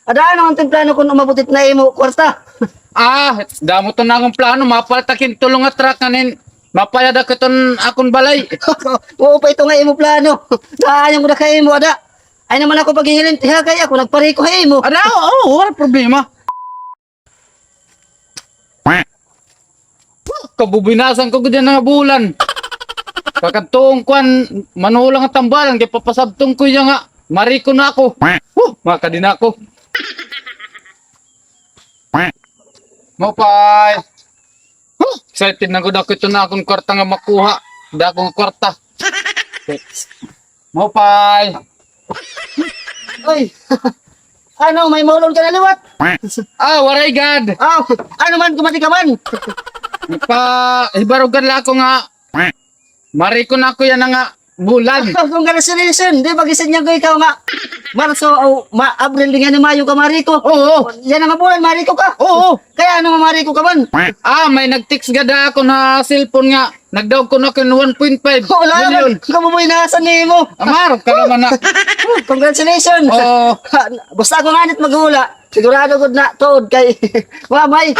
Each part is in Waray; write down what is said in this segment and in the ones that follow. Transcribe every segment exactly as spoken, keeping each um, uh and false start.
Ada, ano man it im plano kon umabot it na imo kwarta? Ah, damo iton akon plano, mapalit ak hin tulo nga truck ngan hin mapayad ako hiton akon balay. Mao pa ito nga imo plano. Naayon ko na kay imo, ada. Ayaw na man ako paghihilinti ha, kay ako nagpariko ha imo. Ada, oo, wala problema. Huh, kabubinasan ko gud yana nga bulan. Kakadtuon kuan, manuhola nga tambalan, kay papasabton ko iya nga mariko na ako. Huh, makadi na ako. Maupay. Huh, excited na gud ako hiton akon kwarta nga makuha. Dako nga kwarta. Maupay. Oy. Ano, may maulon ka na liwat? Ah, waray gad. Aw, ano man, kumadi ka man. Nagpahibarugan la ako nga mariko na ako yana nga bulan. Congratulations. Di, pag-isin niya ko ikaw nga Marso o ma Abril, di nga ni Mayo ka mariko. Oo. Yana nga bulan, mariko ka. Oo. Kay ano nga mariko ka man? Ah, may nag-text gad ha akon ha cellphone nga nagdaog kuno ako hin one point five million. Wala, kabubuynasan nimo. Amar ka naman na. Congratulations. Oo. Basta ako ngani it maghula, sigurado gud na tuod kay mamay.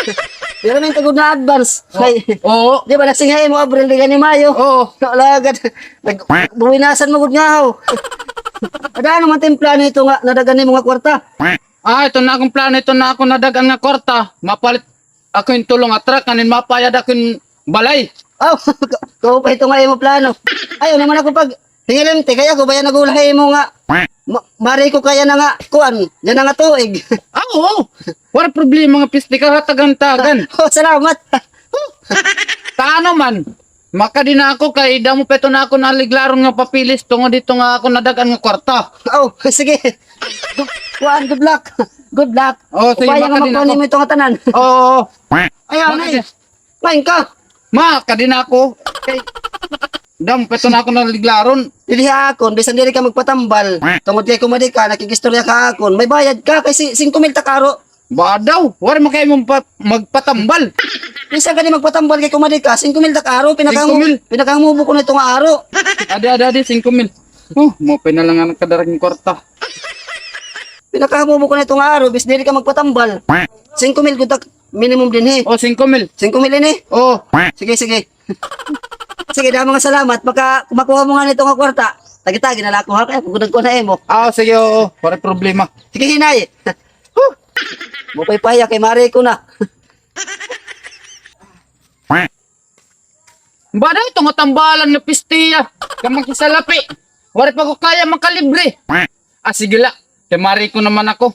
Pero may tagod na advance. Kay, oo. Di ba, nagsinghay mo Abril, di ka ni Mayo? Oo. Wala gad. Nagbuwinasan mo gud nga, ho. Ada, ano man it im plano ito nga nadag-an nimo nga kwarta? Ah, ito na akon plano, ito na akon nadag-an nga kwarta. Mapalit ako hin tulo nga truck, ngan hin mapayad ako hin balay. Aw, ka-, kaupay ito nga imo plano. Ayaw na man ako paghingilinti, kay ako baya naghula ha imo nga ma-, mariko ka yana nga kuan, yana nga tuig. Ah, oo. Wala problema nga piste ka, hatagan-tagan. Oh, salamat. Taano man, makadi na ako kay damo pa ito nga akon aliglaron nga papeles tungod hito nga akon nadag-an nga kwarta. Oh, sige. Kuan, good luck. Good luck. Oh, sige, upaya nga makadi na ako. Makuha nimo ito nga tanan. Oo. Ayaw na, eh. Makadi. Lain ka. Makadi na ako. Kay damo pa ito nga akon aliglaron. Didi ha akon, bisan diri ka magpatambal. Tungod kay kumadi ka, nakig-istorya ka ha akon. May bayad ka kay si-, singko mil ta karo. Ba daw, wala man kay mo pa-, magpatambal. Bisan ka di magpatambal kay kumadi ka, singko mil ta karo, pinakang-, singko mil? Pinakahamubo ko na ito nga aro. Adi, adi, adi, singko mil. Oh, maupay na la nga nakadara hin kwarta. Pinakahamubo ko na ito nga aro, bis diri ka magpatambal. Singko mil gud ta minimum dinhi. Oh, singko mil. Singko mil ini? Oh. Sige, sige. Sige, damo nga salamat. Pagka makuha mo ngani ito nga kwarta, tagi-tagi na la ako, ha? Kay ako gud nagkuha ha imo. Ah, sige, oo. Waray problema. Sige, hinay. Huh. Maupay pa hiya kay mariko na. Ba daw ito nga tambalan nga piste hiya? Kay makisalapi. Waray pa ko kaya makalibre. Ah, sige la. Kay mariko na man ako.